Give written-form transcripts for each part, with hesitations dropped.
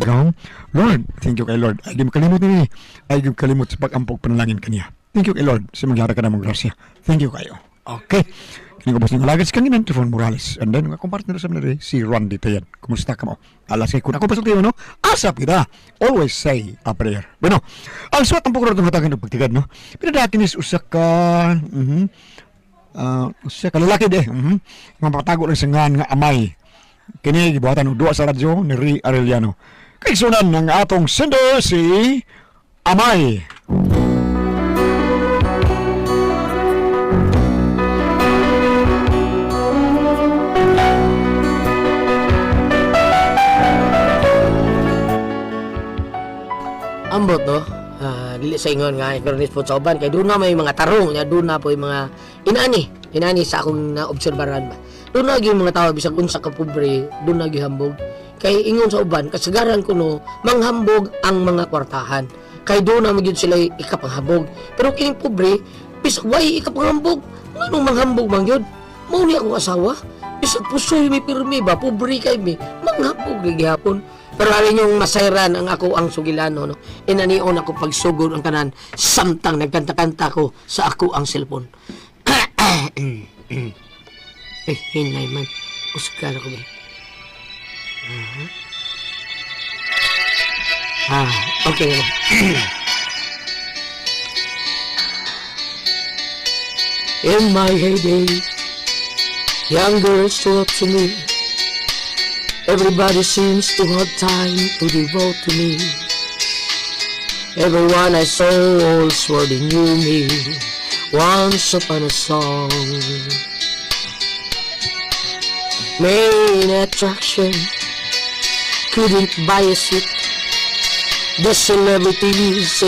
Gahom. Lord, thank you kay Lord. Ay di makalimot ni. Ay di makalimot sa pag-ampog panalangin kaniya. Thank you kay Lord sa magyara ka namong grasya. Thank you kayo. Okay. Kini ko boss ng alagad sa kanginan, Trifon Morales. And then, akong partner sa mga si Randy Tayan. Kumusta ka mo? Alas kay kun ako pasulti mo, no? Asap kita. Always say a prayer. Bueno, ang suwat ang pagkaroon ng hatagan ng pagtigad, no? Pinadaki ni usa ka, usa ka lalaki de. Nga mapatago lang sa ngan nga amay. Kini gibuhatan og duwa sa radyo ni Ri Arellano. Kaigsunan ng atong sender si Amay. Ambot no. Dili sa ingon nga ignorance po sa uban kay doon na may mga tarong nya doon na po yung mga inani inani sa akong naobserbaran ba. Doon na gyud mga tao bisag unsa ka pobre, doon na gyud hambog. Kay ingon sa uban kasagaran kuno manghambog ang mga kwartahan. Kay doon na magyud sila ikapanghabog. Pero kining pobre bisag way ikapanghambog, nganong manghambog man gyud? Mao ni akong asawa. Bisag pusoy mi pirmi ba, pobre kay mi, manghambog rin gihapon. Pero alin yung masayran ang ako ang sugilano, no? Inanion ako pagsugod ang tanan, samtang nagkanta-kanta ko sa ako ang cellphone. Eh, hinay man. Usgar ko ba? Okay. In my heyday, young girls talk to me. Everybody seems to have time to devote to me. Everyone I saw all swore they knew me. Once upon a song. Main attraction couldn't buy a seat. The celebrities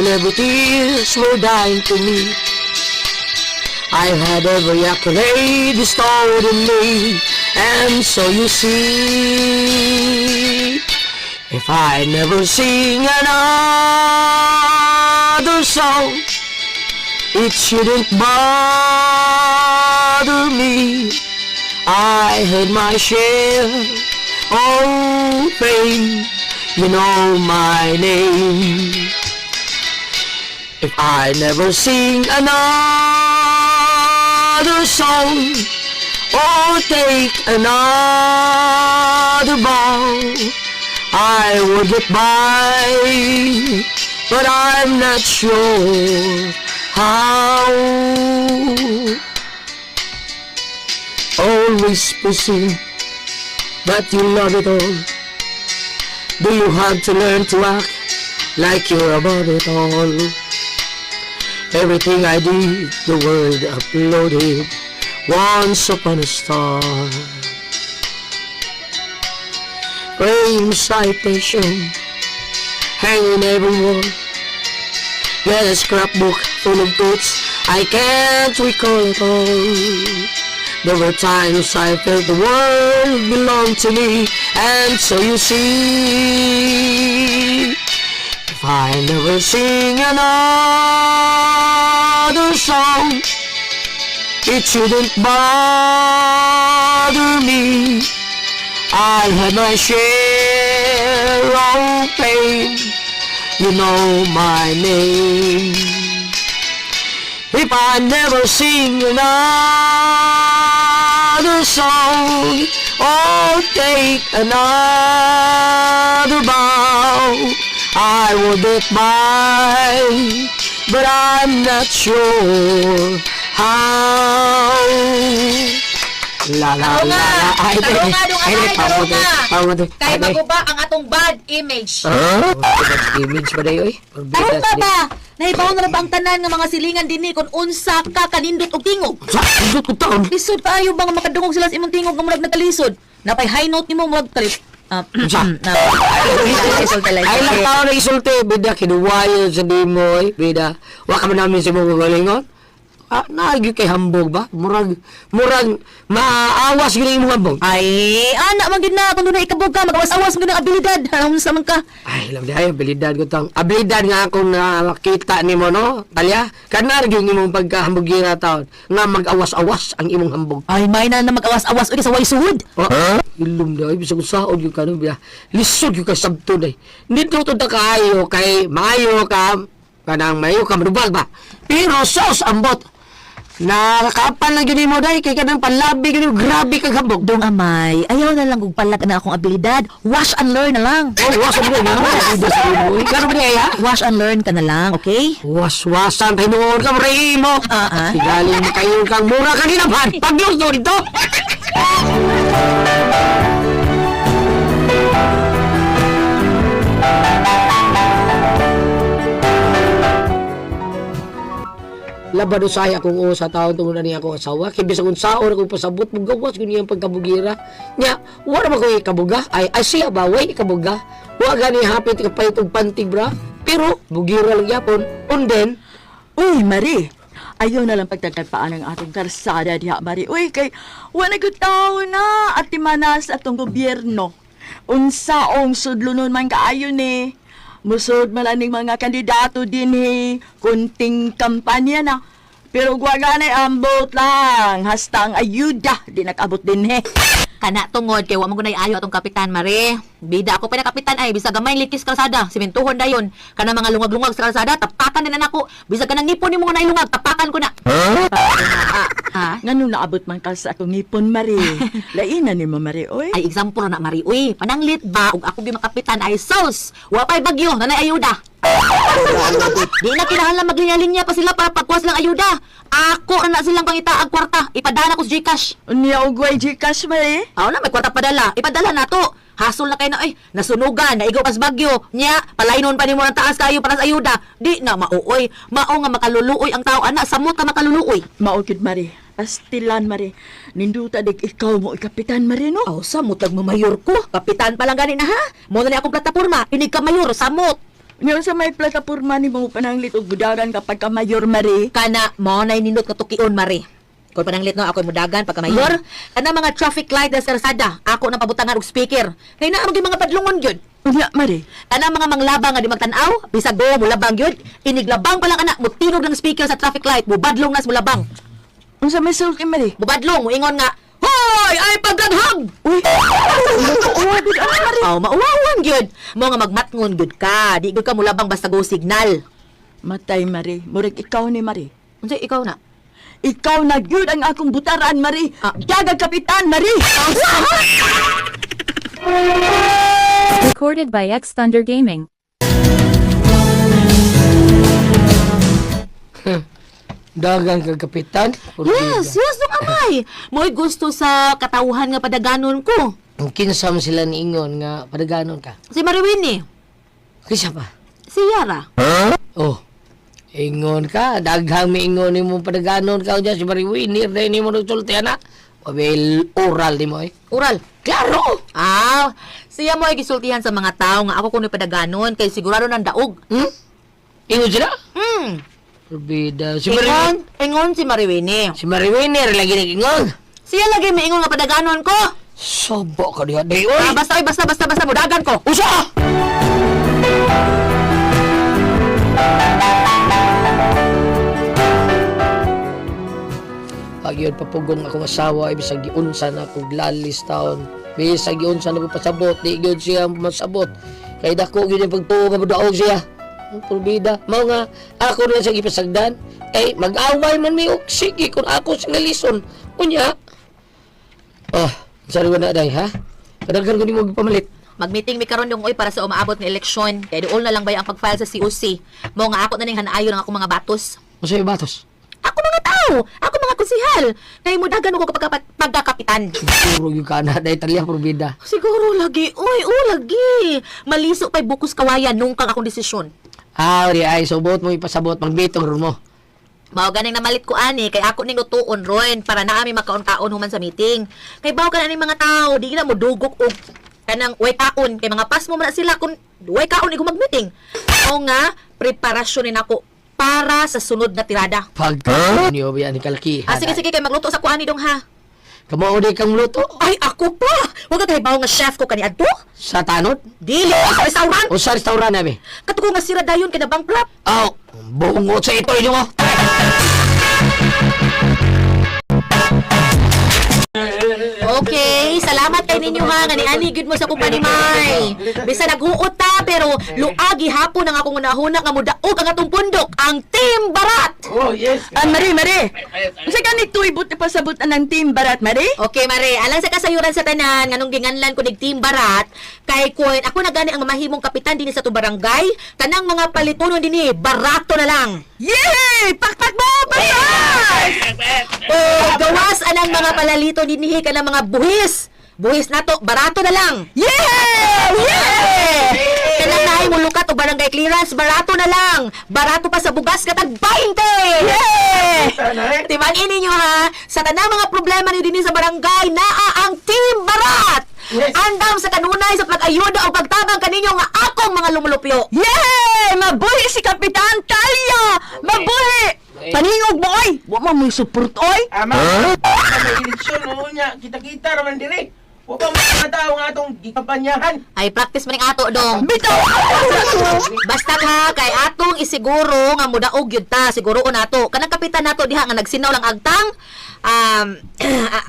were dying to meet. I had every accolade bestowed on me, and so you see, if I never sing another song, it shouldn't bother me. I had my share of fame, you know my name. If I never sing another song or take another bow, I would get by, but I'm not sure how. Always presume that you love it all. Do you have to learn to act like you're above it all? Everything I did, the world uploaded once upon a star. Frame citation, hanging every wall. Get a scrapbook full of quotes I can't recall it all. There were times I felt the world belonged to me, and so you see, if I never sing another song, it shouldn't bother me. I had my share of pain. You know my name. If I never sing another song or take another bow, I will get by, but I'm not sure how. La la Tarunga! la la. Ay, Tarunga, dong ay, amay, pamot, tarunga! pamot. Kay Ay, maguba ang atong bad image. ah, image ba dayo eh? Tarunga ba? Nahibaw na ba ang tanan nga mga silingan dinhi kung unsa ka kanindot og tingog? Sa indot ko taon. Lisod pa ayo bang makadungog sila sa imong tingog nga murag nagkalisod. Napay high note nimo murag kalit. Ah, Unsa? na. Isulti lang. Ay lang tao na isulti, bida kinuwayo sa dimo eh, bida. Wa ka man namin sa imong kagalingon. Ah, naagi kay hambog ba? Murag maawas gyud imong hambog. Ay, ana man gid na kung dunay ikabog ka magawas-awas man gid ang abilidad. Unsa man ka? Ay, alam di ay abilidad ko tong. Abilidad nga akong nakita nimo no, Talya. Kanar gyud imong pagkahambogira taon nga mag-awas-awas ang imong hambog. Ay, may na na magawas-awas uy sa way suhod. Oh, Ilom na, ay, bisag usaon yung kano, biya. Lisod yung kay sabto na eh. Nito to ta kaayo, kay maayo ka, kanang maayo ka, manubag ba? Pero sos, ambot. Nakakapan lang yun mo, day, kay kanang panlabi, yun, grabe kang hambog. Dong amay, ayaw na lang kung palag na akong abilidad. Wash and learn na lang. Oh, was mo na. Kano ba niya, ha? Wash and learn ka na lang, okay? Was-wasan, hinuon ka, marayi mo. Ah, ah. Sigaling mo kayo kang mura kanina, man. Pagluto dito. Laban usay akong o sa taon tungod na niya akong asawa. Kay bisag unsaon akong pasabot, mugawas ko niyang pagkabugira. Nya, wala man ko ikabuga. Ay, ay siya ba, way ikabuga. Wa gani hapit kapayit og pantig bra. Pero bugira lang yapon. And then, Uy, Mari! Ayaw na lang pagtagpaan ang atong karsada diha, Mari. Uy, kay wala gud tao na at timanas atong gobyerno. Unsaong sudlonon man kaayo ni. Musod man aning mga kandidato dinhi, kunting kampanya na. Pero gwa ganay ambot lang, hasta ang ayuda di nakabot dinhi. Kana tungod kay wa man gunay ayo atong kapitan mare. Bida ako pa na kapitan ay bisag gamay likis kalsada, simentuhon dayon. Kana mga lungag-lungag sa kalsada, tapakan din na nako. Bisag kanang ngipon nimo nga nailungag, tapakan ko na. Ha? Ngano naabot man ka sa akong ngipon, Mari? Laina ni mo, Mari, oy. Ay example na mari uy, pananglit ba ug ako gyud makapitan ay sos. Wa pay bagyo, nanay ayuda. Di na kinahanglan maglinya-linya pa sila para pagkuha silang ayuda. Ako na na silang pangita ang kwarta. Ipadala ko sa GCash. Unya og way Gcash, Mari. Aw na, may kwarta padala. Ipadala na to. Hasol na kayo na, ay, nasunugan, naigaw pas bagyo. Nya, palaynon pa nimo ng taas kayo para sa ayuda. Di na mauoy. Mao nga makaluluoy ang tao, ana, samot ka makaluluoy. Maukid, Mari. Pastilan, Mari. Ninduta dig ikaw mo ikapitan, Mari, no? Aw, samot ag mamayor ko. Kapitan pa lang gani na ha. Mo na ni akong plataporma. Inig ka mayor, samot. Ngayon sa may plataporma ni mo pananglit og budagan kapag ka mayor, Mari. Kana, mao na nindot nga tukion, Mari. Kung pananglit no, ako'y mudagan pagka mayor. Kana mga traffic light na sa kalsada, ako nang pabutangan og speaker. Kay naa man gyud mga padlungon gyud. Unya, Mari. Kana mga manglabang nga di magtan-aw, bisag go mulabang gyud, iniglabang pa lang ana, mutinog ng speaker sa traffic light, mubadlong nas mulabang. Unsa may sulti, Mari? Mubadlong, muingon nga, "Hoy, ay pagdaghag!" Uy, uwa gud ana, Mari. Aw, mauwawan gyud. Mo nga magmatngon gyud ka, di gyud ka mulabang basta go signal. Matay, Mari. Murag ikaw ni Mari. Unsa ikaw na? Ikaw na gyud ang akong butaran, Mari. Ah. Daga kapitan, Mari. Recorded by X Thunder Gaming. Dagang kang kapitan. Yes, yes, nung amay. Mo'y gusto sa katawhan nga padaganon ko. Ang kinsa man sila niingon nga padaganon ka. Si Mariwini, Kinsa pa? si Yara. Oh. Ingon ka, daghang miingon nimo padaganon ka unya si Mariwinir dahil nimo nagsulti ana. Wabil oral nimo eh. Ural. Klaro. Ah, siya mo ay gisultihan sa mga tao nga ako kuno padaganon kay sigurado nang daog. Ingon sila? Bida si Ingon, Mariwinir. ingon si Mariwini. Si Mariwinir lagi nag-ingon. Siya lagi miingon nga padaganon ko. Sobo ka diha day Ah, oy. basta oy, basta basta basta mudagan ko. Usa! Pag yun, papugong akong asawa, ibig giunsa na akong lalis taon. Bisag giunsa na akong pasabot, di yun siya masabot. Kay dako yun yung pagtuo nga mudaog siya. Ang Pulbida. Mao nga, ako rin sa gipasagdan. Eh, mag-away man mi og sige kung ako sa nalison. Unya. Oh, sorry na day ha? Kadaghan ko nimo gipamalit. Mag-meeting mi karon yung oy para sa umaabot nga eleksyon. Kay duol na lang ba ang pag-file sa COC. Mo nga ako na ning hanayon ang akong mga batos. Unsa yung batos? Ako mga tao, ako mga konsihal. Kay mudagan ko kapag pagkakapitan. Puro yung kana day talya pulbida. Siguro lagi, oy, oh, lagi. Maliso pa'y bukos kawayan nung kang akong desisyon. Ah, di ay subot mo ipasabot magbitong ron mo. Mao ganing namalit ko ani kay ako ning lutuon ron para naami makaon-kaon human sa meeting. Kay bawo ka na ning mga tao, di na mo dugok og kanang way kaon kay mga pasmo man na sila kung way kaon igo mag-meeting. Mao nga preparasyon ni nako para sa sunod na tirada. Pag niyo ba ni kalaki. Ah, sige sige kay magluto sa kuani dong ha. Kamo di kang luto Ay ako pa. Wa ka kay bawo nga chef ko kaniadto. sa tanod Dili sa restaurant. o sa restaurant nabi. Katuko nga sira dayon kay nabangkrap. Aw, bungot sa ito inyo mo. Okay. Mari, salamat kay ninyo ha nga niani gyud mo sa akong panimay. Bisa naghuot ta pero luagi hapon ang akong unahuna nga mudaog ang atong pundok, ang Team Barat. Oh, yes. Ah, Mari, Mari. Unsa gani tuy but pasabot ng Team Barat, Mari? Okay, Mare, alang sa kasayuran sa tanan nganong ginganlan ko nig Team Barat kay kun ako na gani ang mamahimong kapitan dinhi sa atong barangay, tanang mga palitonon dinhi barato na lang. Yay! Pakpak mo! Pakpak! O gawas anang mga palalito dinhi kanang mga buhis. Buhis nato, barato na lang. Yeah! Yeah! Kanang naay mulukat o barangay clearance, barato na lang. Barato pa sa bugas katag 20. Yeah! Timan ninyo ha, sa tanang mga problema ni dinhi sa barangay, naa ang Team Barat. Yes. Andam sa kanunay sa pag-ayuda o pagtabang kaninyo nga akong mga lumulupyo. Yeah! Mabuhi si Kapitan Talia! Mabuhi! Paningog mo, oy! Wa man mo'y support, oy! Ama, may eleksyon mo niya. Kita-kita raman dire. Wa pa mga tao nga atong gikampanyahan. Ay, practice man ning ato dong. Bitaw! Basta ha, kay atong isiguro nga mudaog yun ta, siguro nato. Kanang kapitan nato diha nga nagsinaw lang agtang.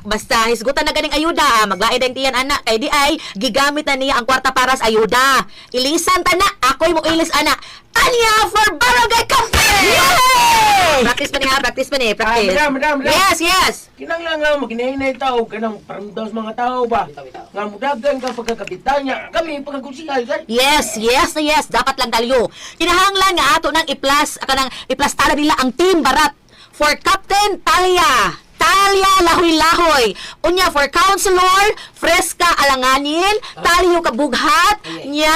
Basta hisgutan na ganing ayuda, maglaid ang tiyan ana kay di ay gigamit na niya ang kwarta para sa ayuda. Ilisan ta na, ako'y mo ilis ana. Tanya for barangay captain. Yay! Practice pa ni ha, practice pa ni, practice. Ah, madam, madam, madam. Yes, yes. Kinanglan nga maginahinay tao kanang paramdaw sa mga tao ba. Nga mudagan ka pagkakapitanya. Kami pagkakonsihal sir. Yes, yes na yes. Dapat lang dalyo. Kinahanglan nga ato nang i-plus, kanang i-plastara nila ang Team Barat for Captain Talia. Talia Lahoy-Lahoy. Unya for Counselor, Fresca Alanganin, Talio Kabughat, nya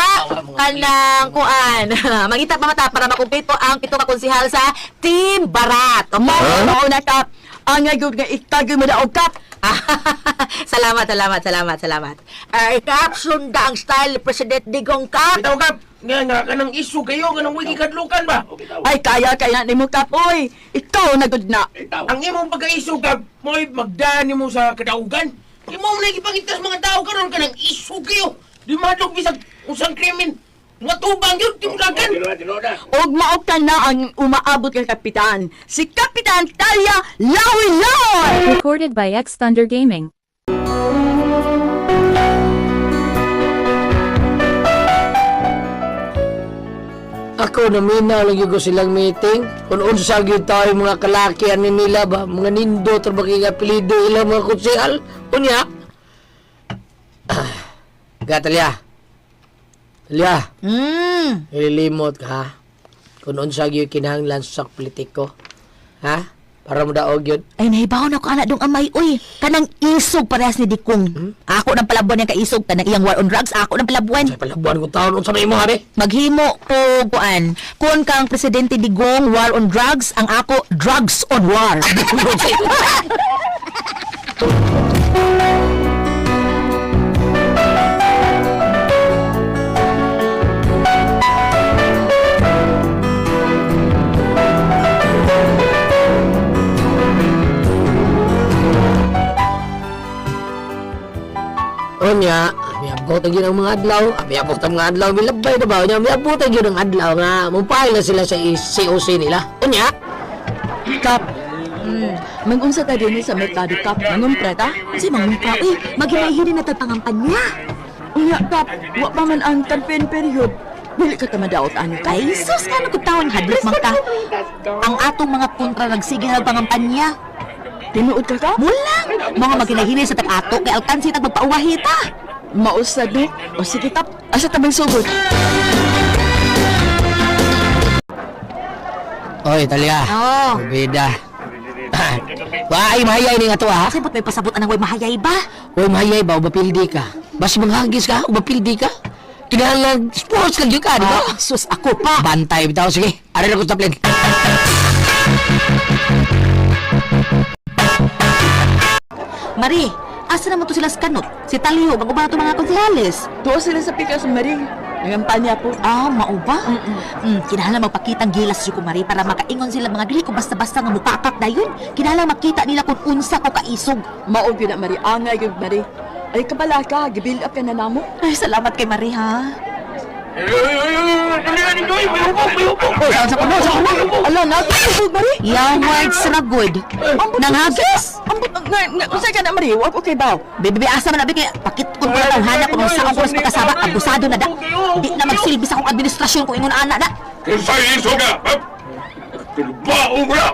kanang kuan. Mangita pa mata para makumpleto ang pito ka konsihal sa Team Barat. Okay? Mao na, Kap! Ang ngayon nga ikagoy mo daog, Kap! Salamat, salamat, salamat, salamat. Ay, Kap, sunda ang style ni President Digong Kap. Bitaw kap. Nga nga kanang isu kayo kanang wigi kadlukan ba. Ay, kaya kaya nimo, Kap, oy! Ikaw na gud na! Ang imong pagkaisu kap, mo'y magdaan nimo sa kadaugan. Imo mo na ipangita sa mga tao karon kanang isu kayo. Di madlok bisag usang krimen. Mga tubang yun, di mo dagan. Og mao ka na ang umaabot kang kapitan. Si Kapitan Talia Lawi-Lawi! Recorded by X Thunder Gaming. Ako naminaw lang yun ko silang meeting. Kung unsa gyud tayo mga kalaki ani nila ba, mga nindo tra ba kay apelyido ilang mga kutsihal. Unya. Ga Talia. Talia, nililimot ka ha. Kung unsa gyud kinahanglan sa politiko. Ha? Para mo daog yun. Ay, nahibaw na ko anak dong amay, uy. Kanang isog parehas ni Dikong. Ako ng palabuan yung kaisog, kanang iyang war on drugs, ako ng palabuan. Sa palabuan ko taon unsa may imo ha be? Maghimo ko, kuan. Kun kang Presidente Digong, war on drugs, ang ako, drugs on war. Unya, miabot ang yun ang mga adlaw. Miabot ang mga adlaw, milabay na ba? Unya, miabot ang yun ang adlaw nga. Mupay na sila sa COC nila. Unya, Kap, Mangunsa ta dinhi sa merkado, Kap. Mangumpra ta? Kasi mangungka, uy, maghinay-hinay na pangampanya. Unya, Kap, wa pa man ang campaign period. Dili ka ta madaot ani, Kap. Ay, sus, nga ko taon, hadlok man ka. Ang atong mga kontra nagsige na pangampanya. Tinuod ka, Kap? Mulang, mga maghinay-hinay sa tag-ato, kay alkansi tag magpauwahita. Mausad, no? O sige, Kap. Asa ta sugod? Oy, Talia. Oo. Bida. Wa ay mahayay ni nga to ha. Kasi ba't may pasabot anang way mahayay ba? Uy, mahayay ba ubapildi ka? Basi manghagis ka, ubapildi ka. Kinahanglan sports lang yun ka, di ba? Ah, sus, ako pa. Bantay bitaw sige. Ari na ko sa plane. Mari, asa naman to sila sa kanot? Si Talio, ang uban ato mga konsehales. Tuo sila sa pikas, Mari. Nangampanya po. Ah, mao ba? Kinahanglan magpakitang gilas ko Mari para makaingon sila mga dili ko basta-basta nga mukakak dayon. Kinahanglan makita nila kung unsa ko kaisog. Mao gyud na, Mari. Angay gyud, Mari. Ay, kabala ka. Gibuild up ka na namo. Ay, salamat kay Mari ha. Ay, ay, ay, ay, ay, ay, ninyo, may hubog, may hubog. Sa kuno, sa kuno. Ala, natulog, Mari. Yang words ra good. Nanghagis. Ambot, nga, unsa ka na, Mari? Wa ko kay baw. Bebe, asa man abi kay pakit ko na lang hanap kung sa akong oras pagkasaba abusado na da. Di na magsilbi sa akong administrasyon kung ingon ana da. Unsay isog ka? Tulbaong ko na!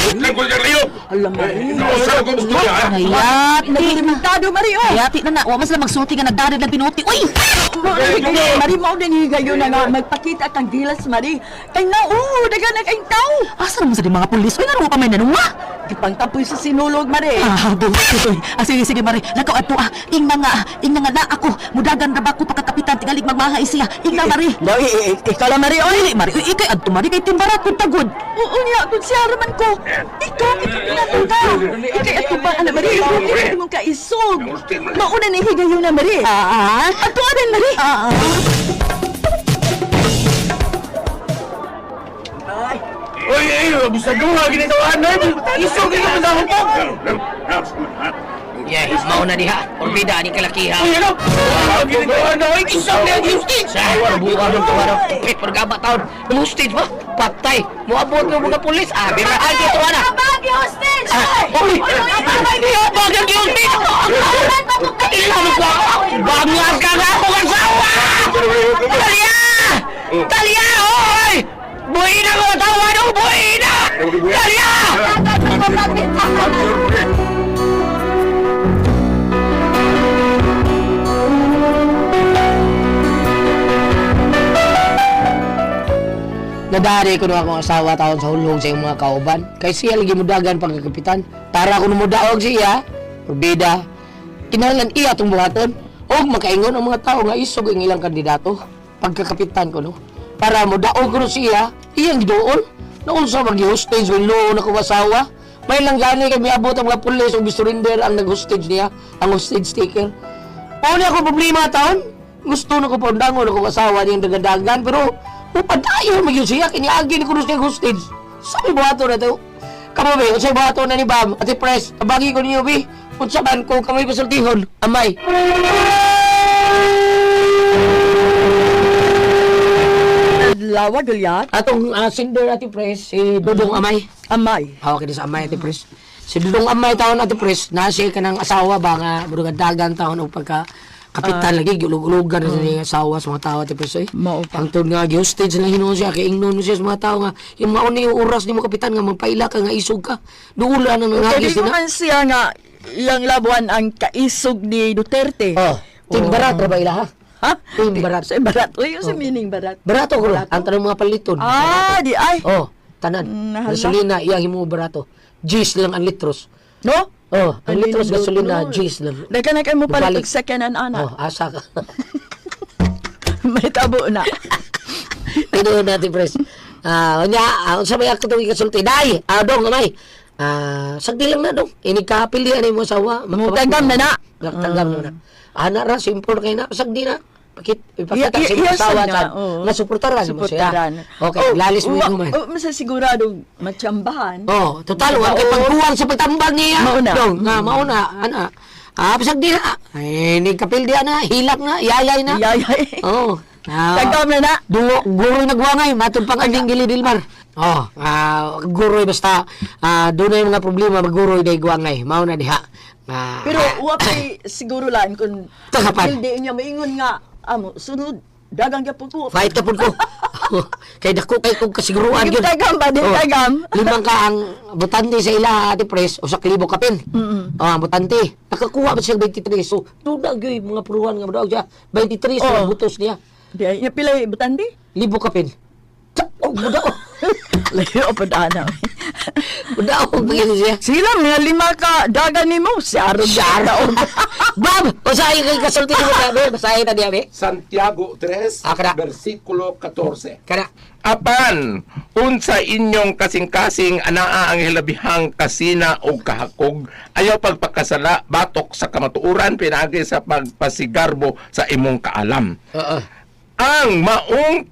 Utlan ko sa liyo! Ala, Mari. Nausa ko gusto niya, ha? Hayati na. Nagilimitado, Mari, oh. Hayati na na. Wa man sila magsulti nga nagdarid lang pinuti. Uy! Mao na higayon, Mari, mao na higayon na nga magpakita kang gilas, Mari. Kay na, oh, daga na kayong tao. Asa naman sa di mga pulis? Uy, ngano pa may nanunga? Gipangtapoy sa sinulog, Mari. Ah, buti. Ah, sige, sige, Mari. Lakaw adto ah. Ingna nga, ingna nga na ako. Mudagan ra ba ko pagkakapitan tingalig magmahay siya. Ingna, Mari. Daw, ikaw lang, Mari, oy. Dili, Mari. Uy, ikay adto, Mari. Kay timbarat kung tagod. Oo niya, kung siya raman ko. Ikaw, ikaw pinatong ka. Ikay ato ba, ana, Mari, ikaw kita mong kaisog. Mauna na higayon na, Mari. Ah, Ato anan, Mari. ah, ah. Oy, ay, bisag mo nga ginagawa na. Isog kayo sa hubog. Yes, mao na diha. Orbida ni kalakiha. Uy, ano? Ginagawa na, oy, isog na ang hostage. Sa buka ng tuwa Pit pergaba taon. Ang hostage ba? Patay. Moabot ng mga pulis. Ah, bira ay dito ana. Abang hostage! Ah, oy. Abang ang hostage. Ilan ko. Bangar ka nga ako asawa. Talya! Talya, oy! Buhi na ko tawa no, buhi na! Talya! Nadari ko na akong asawa taon sa hulog sa iyong mga kauban. Kay siya lagi mudagan pagkakapitan. Para ko numudaog siya, orbida, kinahanglan iya itong buhaton. O makaingon ang mga tao nga isog ang ilang kandidato. Pagkakapitan ko no. Para mudaog ko no siya, iyang giduol. Noon sa mag-hostage, when loo na ko asawa. May lang gani kay miabot ang mga pulis o gisurrender ang nag-hostage niya, ang hostage taker. Wala ako problema taon. Gusto na ko paundangon ako asawa niyang dagandagan pero upadayon magyud siya kiniagi ni kunos kay hostage. Sabi buhato na to. Kamo be, unsay buhato na ni Bam? Ate Pres, tabagi ko niyo be. Unsa man ko kami pasultihon. Amay. Lawa, Goliath. Atong sender Ate Pres, si Dudong Amay. Amay. Hawak kini sa Amay Ate Pres. Si Dudong Amay taon Ate Pres, nasi ka ng asawa ba nga dagan taon og pagka kapitan lagi gulog-ulugan na sa niyang asawa sa mga tao Ate Pres eh. Mao pa. Ang tun nga gi-hostage lang hinuon siya kay ingnon siya sa mga tao nga yung mao ni yung oras nimo kapitan nga magpaila ka nga isog ka. Duula na Kaya nanghagis di ko na. man siya nga iyang labuan ang kaisog ni Duterte. Oh, team barat ra ba ila ha? Ha? Team barat. Sa barat. Uy, yung sa meaning barat. Barato ko ang tanong mga paliton. Ah, di ay. Oh, tanan. Nahala. Gasolina iyang himo barato. G's lang ang litros. No? Oh, ang litros gasolina G's lang. Daghan na kayo mo palit Balik. og second hand ana. Oh, asa ka. May tabo na. Tinuod natin, pres. Ah, unya, unsa may ako itong ikasulti? Day, dong, amay. Ah, sagdi lang na dong. Inig kapil di ani mo asawa. Mutagam na na. Tanggam na na. Ana ra simple kay na sagdi na. Pakit ipakita sa imong Yes, asawa na, tan. oo. Nga suportaran mo siya. Suportaran. Okay, Oh, lalis mo yun man. Oh, masa sigurado matsambahan. Oh, total wa kay pagkuwang sa pagtambag niya. Mauna. Dong, nga mauna ana. Ah, bisag di na. Ay, ni kapil di na, hilak na, yayay na. Yayay. Oh. Ah, Tagam na na. Dungo, guroy nagwangay, matod pang anding gili Dilmar. Oh, guroy basta doon na yung mga problema, maguroy day guwangay. Mao na diha. Ah, Pero wa pay siguro lang kung Tagapan. Hindi niya maingon nga amo sunod dagang gyapon ko. fight ka pud ko. Kay dako kay kog kasiguruan Di gyud. tagam ba? Di Oh, tagam. Limang ka ang botante sa ila Ate Pres, usa ka libo kapin. Oh, ang botante. Nakakuha ba siya 23? So, doon na gyud mga puruan nga modaog siya. 23 sa Oh. butos niya. Di ay niya pilay butandi. Libo kapin. Tsa, oh, budaog. Layo pa dana. Budaog pa gyud siya. Sila mga lima ka dagan nimo si Aron Syaro. Bab, usahay kay kasulti mo sabi, basahin na diya be. Santiago 3, Ah, kada. versikulo 14. Kana. Apan, unsa inyong kasing-kasing anaa ang hilabihang kasina o kahakog, ayaw pagpakasala batok sa kamatuoran pinaagi sa pagpasigarbo sa imong kaalam. Oo. Ang maong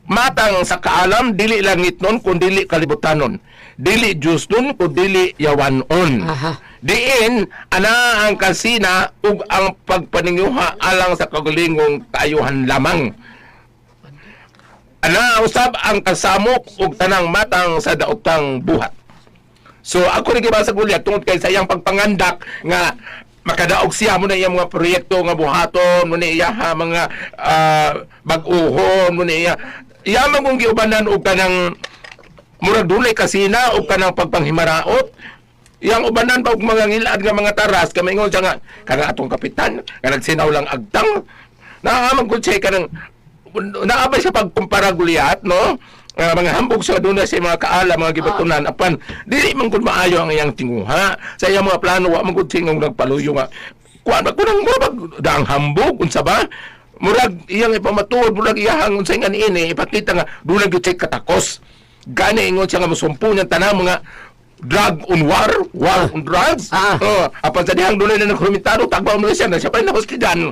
matang sa kaalam dili langit nun kun dili kalibutanon. Dili Diyos nun kun dili yawanon. Aha. Diin ana ang kasina ug ang pagpaninguha alang sa kagalingong kaayuhan lamang. Ana Naa usab ang kasamok ug tanang matang sa daotang buhat. So ako rin gibasa gulyat tungod kay sa iyang pagpangandak nga makadaog siya mo na iyang mga proyekto nga buhaton mo na iya ha, mga bag-uhon mo na iya iya man kung giubanan og kanang murag dunay kasina og kanang pagpanghimaraot. Iyang ubanan pa og mga ngilad nga mga taras kay maingon siya nga kanang atong kapitan nga nagsinaw lang agtang naa man gud siya kanang naa ba siya pagkumpara gulyat, no? Mga hambog sa doon na siya mga kaala mga gibatunan apan dili man gud maayo ang iyang tinguha sa iyang mga plano. Wa man gud siya nga nagpaluyo nga kuan ba kunang murag daang hambog unsa ba, murag iyang ipamatuod, murag iyahang unsay nga niini ipakita nga doon gyud siya katakos. Gani ingon siya nga musumpo niyang tanang mga drug on war, war on drugs. Oh, apan sa dihang dunay na nagkomentaro, tagba mo siya na siya pa nahostidan.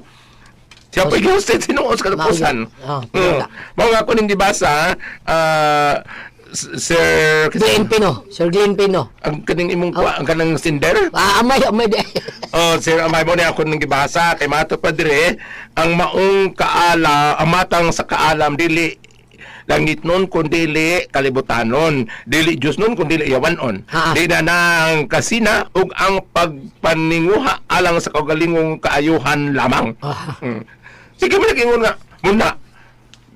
Siya pa gihosted sinuos katapusan. Ah, Mao nga ako ning gibasa, Sir Glenn Pino. Sir Glenn Pino. Ang kaning imong kuha, ang kanang sinder. Ah, amay, amay di. Oh, Sir Amay mo ni ako nang gibasa kay mato pa dire ang maong kaala, ang matang sa kaalam dili langit nun kun dili kalibutanon, dili Diyos nun kun dili yawanon. Ha. Di na nang kasina ug ang pagpaninguha alang sa kaugalingong kaayuhan lamang. Sige mo nagingon nga muna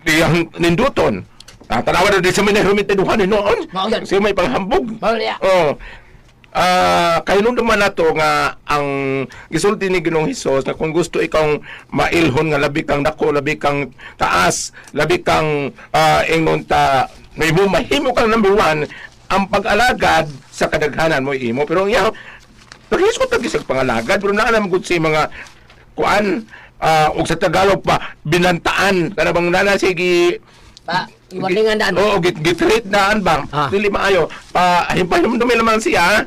diyang ninduton. Ah, tanawa na di sa may nahirumintinuhan ni noon. Mao yan. Sige may panghambog. Mao niya. Oh. Kay nung naman nato nga ang gisulti ni Ginoong Hesus na kung gusto ikaw mailhon nga labi kang dako, labi kang taas, labi kang ingon ta may mo mahimo kang number one ang pag-alagad sa kadaghanan mo imo. Pero ang iya naghisgot lagi sa pangalagad pero naa naman gud sa mga kuan og sa Tagalog pa binantaan kana bang nana sige. Pa, iwalingan daan. Oo, gitreat daan ba? Dili maayo. Pa himpay naman siya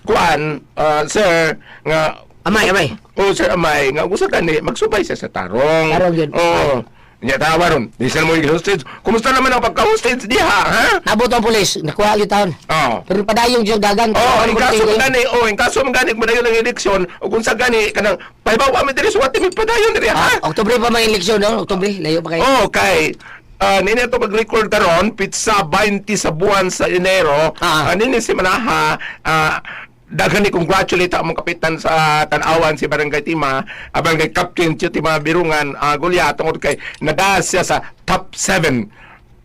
kuan sir nga Amay, amay. Oh, sir Amay, nga gusto gani magsubay siya sa tarong. Tarong yun. Oo. Nya tawa ron. Di siya mo hostage. Kumusta naman ang pagka-hostage diha, ha? Nabot ang pulis, nakuha yung taon. Oo. Pero padayong siya dagan. Oh, ang kaso man gani, oh, ang kaso man gani kung madayon ang eleksyon, o kung sa gani kanang pahibaw mi diri suwati mi padayon diri, ha. Ah, Oktubre pa may eleksyon, no? Oktubre, layo pa kayo. Oh, kay nini ato pag-record karon pitsa 20 sa buwan sa Enero. Nini si Manaha, daghan ni congratulate ang among kapitan sa Tan-awan si Barangay Tima, Barangay Captain Tio Tima Birungan, Gulya tungod kay nadaas siya sa top 7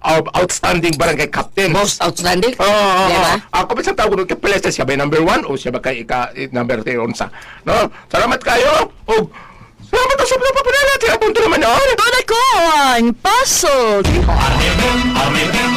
of outstanding barangay captain. Most outstanding? Oo. Oo, Di ba? oo. Ako pa sa tawag kay pala siya ba number 1 o siya ba kay ika number 3 unsa. No? Salamat kayo. Og salamat sa pagpapanala. Tira punto naman noon. Tunay ko ang puzzle. Amin.